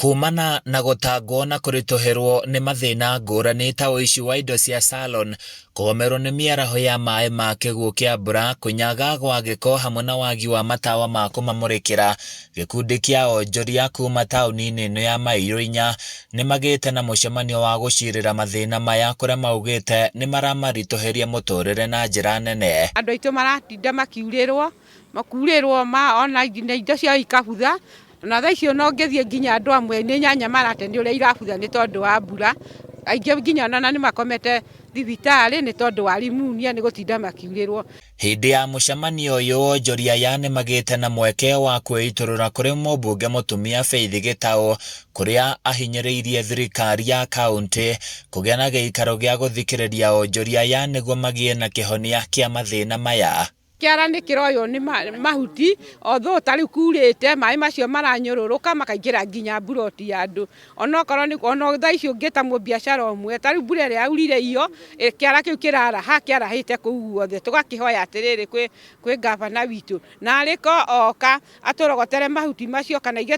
Kumana na gũtangwo na kũritũhĩrwo nĩ mathĩna ngũrani ta ũici wa indo cia salon, kũgomerwo nĩ mĩaraho ya maĩ ma kĩguũ kĩa mbura, kũnyaga gwa gĩko hamwe na wagi wa matawa ma kũmamũrĩkĩra, gĩkundi kĩa onjoria kuma taũni-inĩ ĩno ya Mairũ inya nĩ magĩte na mũcemanio wa gũcirĩra mathĩna maya kũrĩa maugĩte nĩ maramaritũhĩria mũtũrĩre na njĩra nene. Andũ aitũ maratinda makiurĩrwo, makurĩrwo ona nginya indo ciao ikabutha. Na thaa ici ona ũngĩthiĩ nginya andũ amwe nĩ nyanya marate nĩ ũrĩa irabutha nĩ tondũ wa mbura. Aingĩ nginya ona nĩ makomete thibitarĩ nĩ tondũ wa rimunia nĩ gũtinda makiurĩrwo. Hĩndĩ ya mũcemanio ũyũ onjoria aya nĩmagĩte na mweke wa kwĩitũrũra kũrĩ mũmbunge mũtumia Faith Gĩtaũ kũrĩa ahinyĩrĩirie thirikari ya kauntĩ kũgĩa na gĩikaro gĩa gũthikĩrĩria onjoria aya nĩguo magĩe na kĩhonia kĩa mathĩna maya. Kĩara nĩ kĩroywo nĩ mahuti although ta rĩu kurĩte maĩ macio maranyũrũrũka makaingĩra nginya mburoti ya andũ. Onokorwo nĩ ona thaa ici ũngĩta mũbiacara ũmwe ta rĩu mbura ĩrĩa yaurire iyo kĩara kĩu kĩraraha kĩarahĩte kũu guothe. Tũgakĩhoya atĩrĩrĩ kwĩ ngabana witũ narĩ ko oka atũrogotere mahuti macio kana aige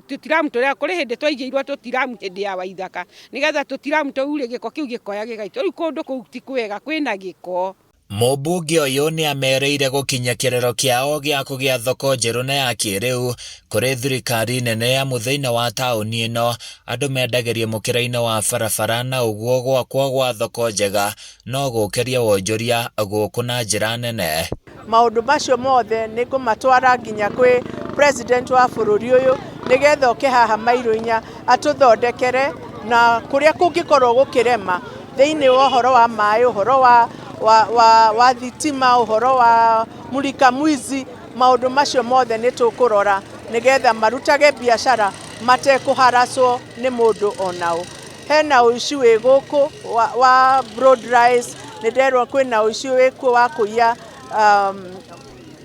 tũtiramu tũrĩa, kũrĩ hĩndĩ twaigĩirwo tũtiramu hĩndĩ ya Waithaka nĩgetha tũtiramu tũu rĩ gĩko kĩu gĩkoya gĩgaitwo. Rĩu kũndũ kũu ti kwega kwĩna gĩko. Mũmbunge ũyũ nĩ amerĩire gũkinyia kĩrĩro kĩao gĩa kũgĩa thoko njerũ na ya kĩrĩu kũrĩ thirikari nene amu thĩinĩ wa taũni ĩno andũ mendagĩrio mũkĩra-inĩ wa barabara na ũguo gwakwo gwa thoko njega no gũkĩrie wonjoria gũkũ na njĩra nene. Maũndũ macio mothe nĩ ngũmatwara nginya kwĩ president wa bũrũri ũyũ nĩgetha oke haha mairũ inya atũthondekere na kũrĩa kũngĩkorwo gũkĩrema thĩinĩ wa ũhoro wa maĩ, ũhoro wa, wa, wa, wa thitima, ũhoro wa mulika mwizi, maũndũ macio mothe nĩ tũkũrora nĩgetha marutage biacara matekũharacwo nĩ mũndũ onaũ. Hena ũici wĩ gũkũ wa, wa broad rice, nĩ nderwo kwĩna ũici wĩkuo wa kũiya um,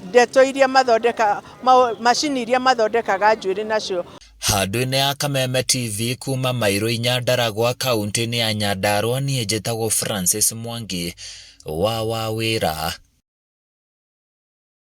ndeto iria mathondeka, macini iria mathondekaga njuĩrĩ nacio. Handũ-inĩ ya Kameme TV kuma Mairũ Nyandaragwa kauntĩ-inĩ ya Nyandarua niĩ njĩtagwo Francis Mwangi wa Wawĩra.